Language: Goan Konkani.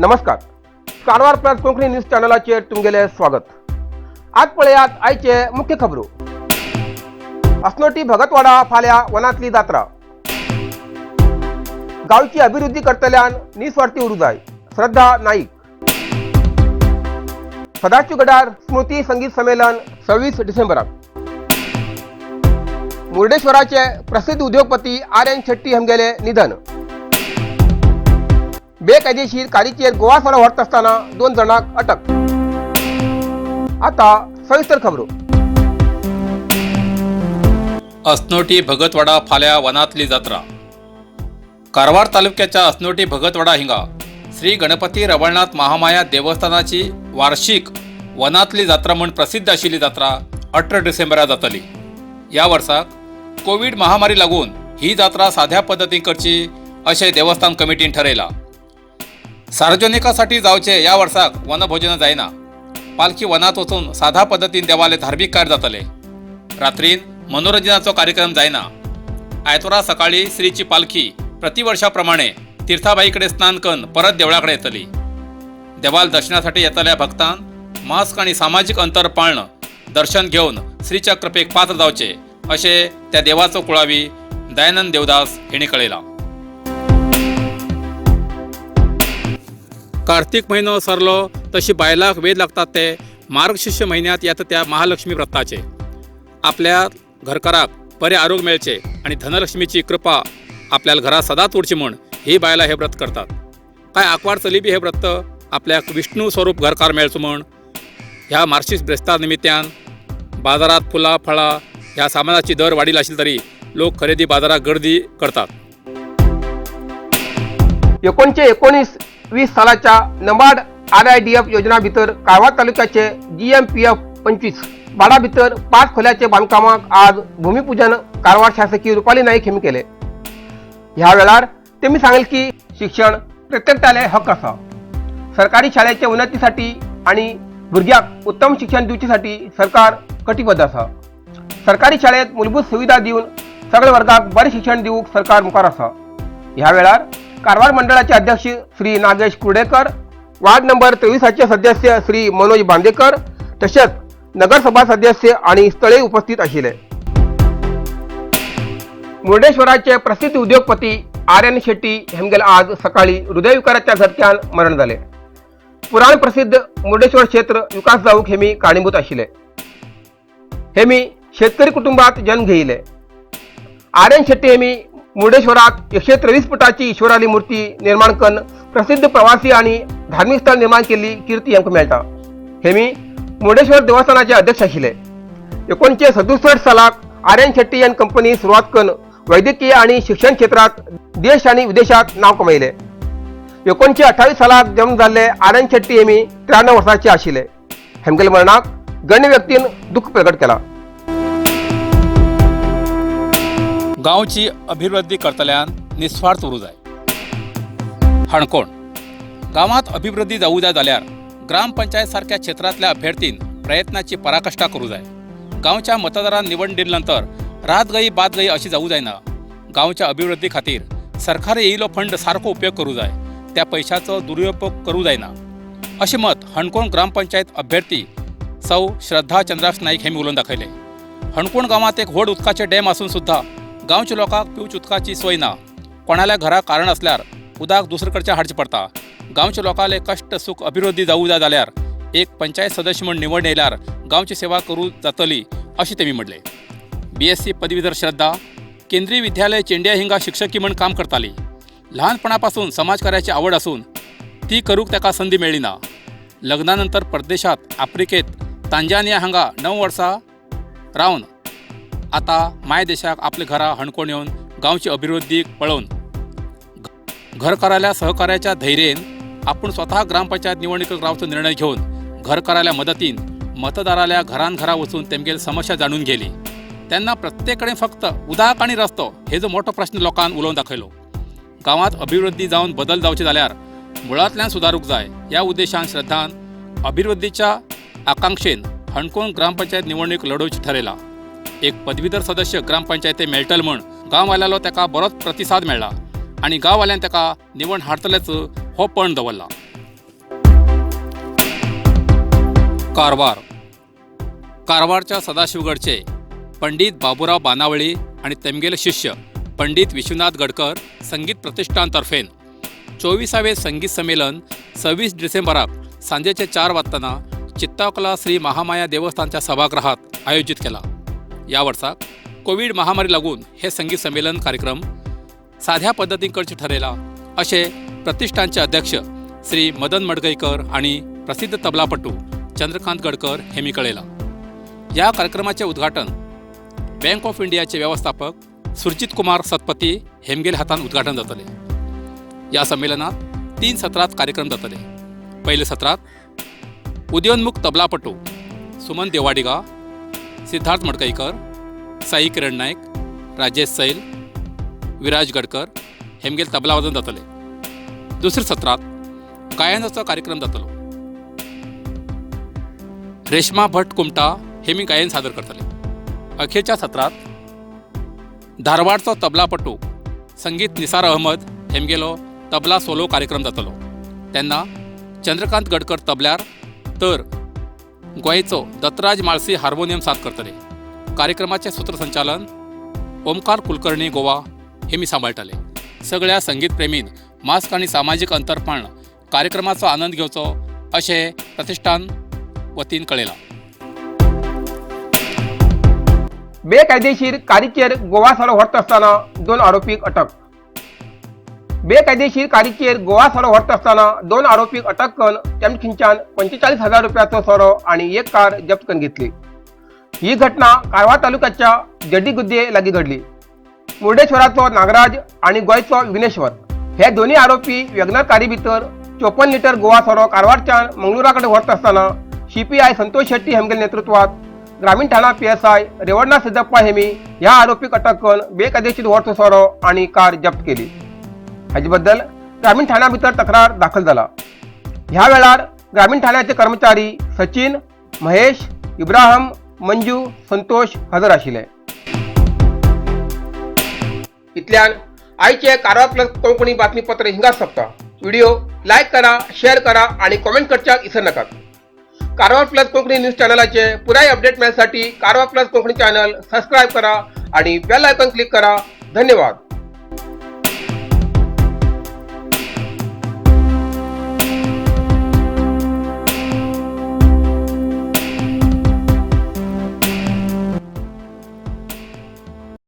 नमस्कार, कारवार प्लस कोंकणी न्यूज चॅनलाचेर तुमगेलें स्वागत. आज पळयात आयचे मुख्य खबरो. असनोटी भगतवाडा फाल्यां वनांतली जात्रा. गांवची अभिवृद्धी करतल्यान निस्वार्थी उरूं जाय, श्रद्धा नाईक. सदाशिवगडार स्मृती संगीत संमेलन 26 डिसेंबराक. मुर्डेश्वराचे प्रसिद्ध उद्योगपती आर एन शेट्टी हमगेले निधन. बेकायदेशीर कारीचेर गोवा सोरो व्हरता आसतना 2 जाणांक अटक. आता सविस्तर खबरो. असनोटी भगतवाडा फाल्या वनातली जात्रा. कारवार तालुक्याच्या असनोटी भगतवाडा हिंगा श्री गणपती रवळनाथ महामाया देवस्थानाची वार्षिक वनातली जात्रा म्हूण प्रसिद्ध आशिल्ली जात्रा 18 डिसेंबरा जातली. ह्या वर्साक कोवीड महामारी लागून ही जात्रा साध्या पद्दतीन करची अशें देवस्थान कमिटीन ठरयलां. सार्वजनिकासाठी जावचे ह्या वर्साक वनभोजन जायना. पालखी वनात वचून साधा पद्दतीन देवाले धार्मीक कार्य जातले. रात्रीन मनोरंजनाचो कार्यक्रम जायना. आयतवारा सकाळी श्रीची पालखी प्रतिवर्षाप्रमाणे तीर्थाबाईकडे स्नान करून परत देवळाकडे येतली. देवाल दर्शनासाठी येतल्या भक्तान मास्क आणि सामाजिक अंतर पाळणं दर्शन घेवन श्रीच्या कृपेक पात्र जावचे अशें त्या देवाचो कुळावी दयानंद देवदास हेणी कळयलां. कार्तिक म्हयनो सरलो तशी बायलांक वेद लागतात ते मार्गशीर्ष म्हयन्यांत येता त्या महालक्ष्मी व्रताचे. आपल्या घरकाराक बरें आरोग्य मेळचें आनी धनलक्ष्मीची कृपा आपल्या घरात सदांच उरची म्हूण ही बायलां हें व्रत करतात. कांय आंकवार चली बी हें व्रत आपल्याक विष्णू स्वरूप घरकार मेळचो म्हूण ह्या मार्गशीर्ष ब्रेस्तार निमित्यान बाजारात फुलां फळां ह्या सामानाची दर वाडिल्लो आशिल्लो तरी लोक खरेदी बाजारात गर्दी करतात. 1919-20 सालाच्या नबार्ड RIDF योजना भितर कारवार तालुक्याचे GMPF 25 बाडा भितर 5 खोल्याचे बांदकामाक आज भूमिपूजन कारवार शासकीय रुपाली नाईक हेमी केले. ह्या वेळार तेमी सांगले की शिक्षण प्रत्येकाले हक्क आसा. सरकारी शाळेच्या उन्नतीसाठी आणि भुरग्यांक उत्तम शिक्षण दिवचेसाठी सरकार कटिबद्ध आसा. सरकारी शाळेत मूलभूत सुविधा दिवन सगळ्या वर्गाक बरें शिक्षण दिवंक सरकार मुखार आसा. ह्या वेळार कारवार मंडळाचे अध्यक्ष श्री नागेश कुर्डेकर, वार्ड नंबर 23 सदस्य श्री मनोज बांदेकर तसेच नगरसभा सदस्य आणि स्थळे उपस्थित आशिल्ले. मुर्डेश्वराचे प्रसिद्ध उद्योगपती आर एन शेट्टी हेमगेल आज सकाळी हृदयविकाराच्या झटक्यान मरण जाले. पुराण प्रसिद्ध मुर्डेश्वर क्षेत्र विकास जावूक हेमी कारणीभूत आशिल्ले. हेमी शेतकरी कुटुंबात जन्म घेयले. आर एन शेट्टी हेमी मुर्डेश्वरात 123 फुटाची ईश्वराली मूर्ती निर्माण करून प्रसिद्ध प्रवासी आणि धार्मिक स्थळ निर्माण केल्ली कीर्ती हेमकां मेळटा. हेमी मुर्डेश्वर देवस्थानाचे अध्यक्ष आशिल्ले. 1967 सालाक R N Shetty and company सुरवात करून वैद्यकीय आणि शिक्षण क्षेत्रात देश आणि विदेशात नाव कमयले. 1928 सालाक जन्म जाल्ले आर एन शेट्टी हेमी 93 वर्सांचे आशिल्ले. हेमगेल मरणाक गण्य व्यक्तीन दुःख प्रकट केला. गांवची अभिवृद्धी करतल्यान निस्वार्थ उरूं जाय. हणकोण गांवांत अभिवृद्धी जावूं जाय जाल्यार ग्रामपंचायत सारक्या क्षेत्रांतल्या अभ्यर्थीन प्रयत्नाची पराकाष्ठा करूं जाय. गांवच्या मतदारान निवड दिले नंतर रात गई बाद गई अशी जावूं जायना. गांवच्या अभिवृद्धी खातीर सरकार येयलो फंड सारको उपयोग करूं जाय, त्या पैशाचो दुरुपयोग करूं जायना अशें मत हणकोण ग्रामपंचायत अभ्यर्थी सौ श्रद्धा चंद्राक्ष नाईक हेमी उलोवन दाखयलें. हणकोण गांवांत एक व्हड उदकाचें डॅम आसून सुद्दां गांवच्या लोकांक पिवच्या उदकाची सोय ना. कोणाल्या घरा कारण आसल्यार उदक दुसरे कडच्यान हाडचें पडटा. गांवच्या लोकांले कश्ट सुख अभिवृद्धी जावूं जाय जाल्यार एक पंचायत सदस्य म्हूण निवड येयल्यार गांवची सेवा करूं जातली अशें तेमी म्हणलें. BSc पदवीधर श्रद्धा केंद्रीय विद्यालय चेंडिया हिंगा शिक्षकी म्हूण काम करताली. ल्हानपणापासून समाजकार्याची आवड आसून ती करूंक ताका संदी मेळ्ळी ना. लग्नानंतर परदेशात आफ्रिकेत तांजानिया हांगा 9 वर्सां रावन आतां माय देशाक आपल्या घरा हणकोण येवन गांवची अभिवृद्धी पळोवन घरकाराल्या सहकार्याच्या धैर्येन आपूण स्वतः ग्रामपंचायत निवडणुकीक रावचो निर्णय घेवन घरकाराल्या मदतीन मतदाराल्या घरान घरा वचून तेमगेली समस्या जाणून घेली. तेन्ना प्रत्येक कडेन फक्त उदक आनी रस्तो हेजो मोठो प्रश्न लोकांक उलोवन दाखयलो. गांवांत अभिवृद्धी जावन बदल जावचे जाल्यार मुळांतल्यान सुदारूंक जाय ह्या उद्देशान श्रद्धान अभिवृद्धीच्या आकांक्षेन हणकोण ग्रामपंचायत निवडणूक लढोवची ठरयला. एक पदवीधर सदस्य ग्रामपंचायती मेळटलो म्हूण गांववाल्यालो ताका बरोच प्रतिसाद मेळ्ळा आनी गांववाल्यान ताका निवड हाडटलेच हो पण दवरला. कारवार. कारवारच्या सदाशिवगडचे पंडित बाबुराव बानावळी आणि तेमगेले शिष्य पंडित विश्वनाथ गडकर संगीत प्रतिष्ठानतर्फेन 24वे संगीत संमेलन 26 डिसेंबराक सांजेचे 4 वाजताना चित्ताकला श्री महामाया देवस्थानच्या सभागृहात आयोजित केला. या वर्साक कोवीड महामारी लागून हे संगीत संमेलन कार्यक्रम साध्या पद्दतीन करचे ठरयला अशें प्रतिष्ठानचे अध्यक्ष श्री मदन मडकईकर आणि प्रसिद्ध तबलापटू चंद्रकांत गडकर हेमी कळयला. या कार्यक्रमाचे उद्घाटन बँक ऑफ इंडियाचे व्यवस्थापक सुरजित कुमार सतपती हेमगेल हातान उद्घाटन जातले. या संमेलनात 3 सत्रात कार्यक्रम जातले. पयल्या सत्रात उदयोन्मुख तबलापटू सुमन देवाडिगा, सिद्धार्थ मडकईकर, साई किरण नाईक, राजेश सैल, विराज गडकर हेमगेल तबला वादन जातले. दुसऱ्या सत्रात गायनाचो कार्यक्रम जातलो. रेश्मा भट कुमटा हे मी गायन सादर करतले. अखेरच्या सत्रात धारवाडचो तबलापटू संगीत निसार अहमद हेमगेलो तबला सोलो कार्यक्रम जातलो. तेन्ना चंद्रकांत गडकर तबल्यार तर गोंयचो दत्तराज माळसी हार्मोनियम साथ करतले. कार्यक्रमाचे सूत्रसंचालन ओमकार कुलकर्णी गोवा हे मी सांबाळटले. सगळ्या संगीत प्रेमीन मास्क आणि सामाजीक अंतर पाळून कार्यक्रमाचो आनंद घेवचो अशें प्रतिष्ठान वतीन कळयलां. बेकायदेशीर कारीचेर गोवा सोरो व्हरता आसतना 2 आरोपीक अटक. बेकायदेशीर कारीचेर गोवा सोरो व्हरता आसतना 2 आरोपीक अटक करून तेमचे खिंच्यान 45,000 रुपयाचो सोरो आनी एक कार जप्त करून घेतली. ही घटना कारवार तालुक्याच्या जड्डीगुद्दे लागीं घडली. मुर्डेश्वराचो नागराज आनी गोंयचो विघ्नेश्वर हे दोन्ही आरोपी वेगनार कारी भितर 54 लिटर गोवा सोरो कारवारच्यान मंगळुरा कडेन व्हरता आसतना सीपीआय संतोष शेट्टी हेमगेल नेतृत्वात ग्रामीण ठाणा पीएसआय रेवण्णा सिद्धप्पा हेमी ह्या आरोपीक अटक करून बेकायदेशीर व्हरचो सोरो आनी कार जप्त केली. हाजे बद्दल ग्रामीण ठाण्या भितर तक्रार दाखल जाला. ह्या वेळार ग्रामीण ठाण्याचे कर्मचारी सचिन, महेश, इब्राहम, मंजू, संतोष हजर आशिल्ले. इतल्यान आयचे कारवार प्लस कोंकणी बातमीपत्र हिंगाच सोंपता. व्हिडिओ लायक करा, शेअर करा आणि कॉमेंट करच्याक इसर नाकात. कारवार प्लस कोंकणी न्यूज चॅनलाचे पुराय अपडेट मेळसाठी Karwar plus Konkani channel subscribe करा आणि बेल आयकॉन क्लिक करा. धन्यवाद.